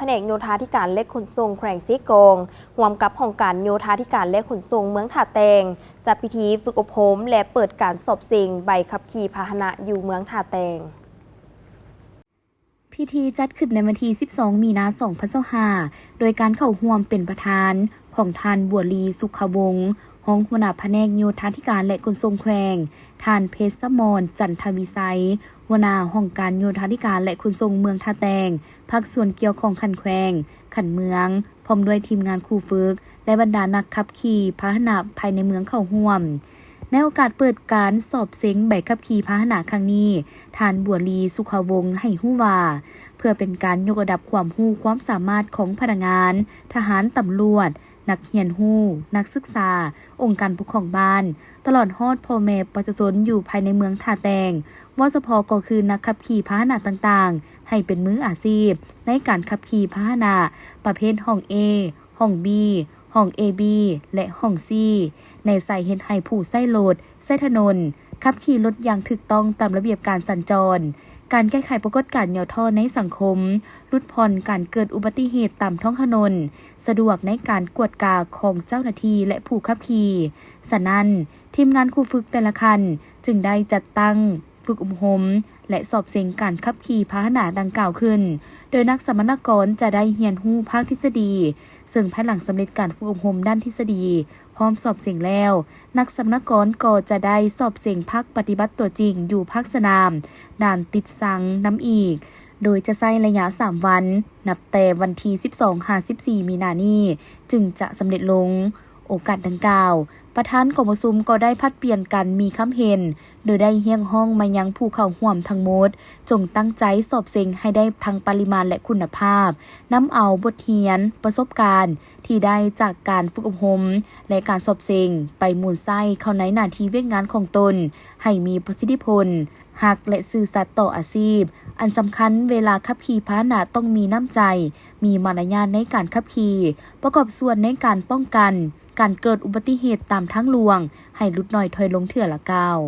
ພະແນກໂຍທາທິການ ແລະ ຂົນສົ່ງແຂວງເຊກອງ ຮ່ວມກັບຫ້ອງການໂຍທາທິການ ແລະ ຂົນສົ່ງເມືອງທ່າແຕງ ຈັດພິທີຝຶກອົບຮົມ ແລະ ເປີດການສອບເສັງໃບຂັບຂີ່ພາຫະນະຢູ່ເມືອງທ່າແຕງ. ພິທີຈັດຂຶ້ນໃນວັນທີສິບສອງ ມີນາ ສອງພັນຊາວຫ້າ ໂດຍການເຂົ້າຮ່ວມເປັນປະທານຂອງທ່ານ ບົວລີ ສຸຂະວົງ ຮອງຫົວໜ້າພະແນກໂຍທາທິການ ແລະ ຂົນສົ່ງແຂວງ, ທ່ານ ເພັດສະໝອນ ຈັນທະວິໄຊ ຫົວໜ້າຫ້ອງການໂຍທາທິການ ແລະ ຂົນສົ່ງເມືອງທ່າແຕງ, ພາກສ່ວນກ່ຽວຂ້ອງຂັ້ນແຂວງ, ຂັ້ນເມືອງ, ພ້ອມດ້ວຍທີມງານຄູຝຶກ ແລະ ບັນດານັກຂັບຂີ່ພາຫະນະພາຍໃນເມືອງເຂົ້າຮ່ວມ. ໃນໂອກາດເປີດການສອບເສັງໃບຂັບຂີ່ພາຫະນະຄັ້ງນີ້, ທ່ານ ບົວລີ ສຸຂະວົງ ໃຫ້ຮູ້ວ່າ ເພື່ອເປັນການຍົກລະດັບຄວາມຮູ້ຄວາມສາມາດຂອງພະນັກງານ, ທະຫານ, ຕຳຫຼວດ, ນັກຮຽນຮູ້, ນັກສຶກສາ, ອົງການປົກຄອງບ້ານ, ຕະຫຼອດຮອດພໍ່ແມ່ປະຊາຊົນຢູ່ພາຍໃນເມືອງທ່າແຕງ, ເວົ້າສະເພາະກໍຄືນັກຂັບຂີ່ພາຫະນະຕ່າງໆ ໃຫ້ເປັນມືອາຊີບໃນການຂັບຂີ່ພາຫະນະປະເພດຫ້ອງ A, ຫ້ອງ B, ຫ້ອງ AB ແລະ ຫ້ອງ C ໃນສາເຫດໃຫ້ຜູ້ໃຊ້ລົດ, ໃຊ້ຖະໜົນ, ຂັບຂີ່ລົດຢ່າງຖືກຕ້ອງຕາມລະບຽບການສັນຈອນ, ການແກ້ໄຂປາກົດການຫຍໍ້ທໍ້ໃນສັງຄົມ, ຫຼຸດຜ່ອນການເກີດອຸບັດຕິເຫດຕາມທ້ອງຖະໜົນ, ສະດວກໃນການກວດກາຂອງເຈົ້າໜ້າທີ່ ແລະ ຜູ້ຂັບຂີ່. ສະນັ້ນ, ທີມງານຄູຝຶກແຕ່ລະຂັ້ນຈຶ່ງໄດ້ຈັດຕັ້ງຝຶກອົບຮົມ ແລະ ສອບເສັງການຂັບຂີ່ພາຫະນະດັ່ງກ່າວຂຶ້ນ, ໂດຍນັກສຳມະນາກອນຈະໄດ້ຮຽນຮູ້ພາກທິດສະດີ, ເຊິ່ງພາຍຫຼັງສຳເລັດການຝຶກອົບຮົມດ້ານທິດສະດີ ພ້ອມສອບເສັງແລ້ວ, ນັກສຳມະນາກອນກໍຈະໄດ້ສອບເສັງພາກປະຕິບັດຕົວຈິງຢູ່ພາກສະໜາມ ດ່ານຕິດສັງນຳອີກ, ໂດຍຈະໃຊ້ໄລຍະສາມວັນ, ນັບແຕ່ວັນທີສິບສອງຫາສິບສີ່ ມີນານີ້ ຈຶ່ງຈະສຳເລັດລົງ. ໂອກາດດັ່ງກ່າວ, ປະທານກອງປະຊຸມກໍໄດ້ຜັດປ່ຽນກັນມີຄຳເຫັນ, ໂດຍໄດ້ຮຽກຮ້ອງມາຍັງຜູ້ເຂົ້າຮ່ວມທັງໝົດ, ຈົ່ງຕັ້ງໃຈສອບເສັງໃຫ້ໄດ້ທັງປະລິມານ ແລະ ຄຸນນະພາບ, ນຳເອົາບົດຮຽນ, ປະສົບການທີ່ໄດ້ຈາກການຝຶກອົບຮົມ ແລະ ການສອບເສັງ ໄປໝູນໃຊ້ເຂົ້າໃນໜ້າທີ່ວຽກງານຂອງຕົນ ໃຫ້ມີປະສິດທິຜົນ, ຮັກ ແລະ ຊື່ສັດຕໍ່ອາຊີບ. ອັນສຳຄັນ, ເວລາຂັບຂີ່ພາຫະນະຕ້ອງມີນ້ຳໃຈ, ມີມາລະຍາດໃນການຂັບຂີ່, ປະກອບສ່ວນໃນການປ້ອງກັນການເກີດອຸບັດຕິເຫດຕາມທາງຫຼວງ ໃຫ້ຫຼຸດໜ້ອຍຖອຍລົງເທື່ອລະກ້າວ.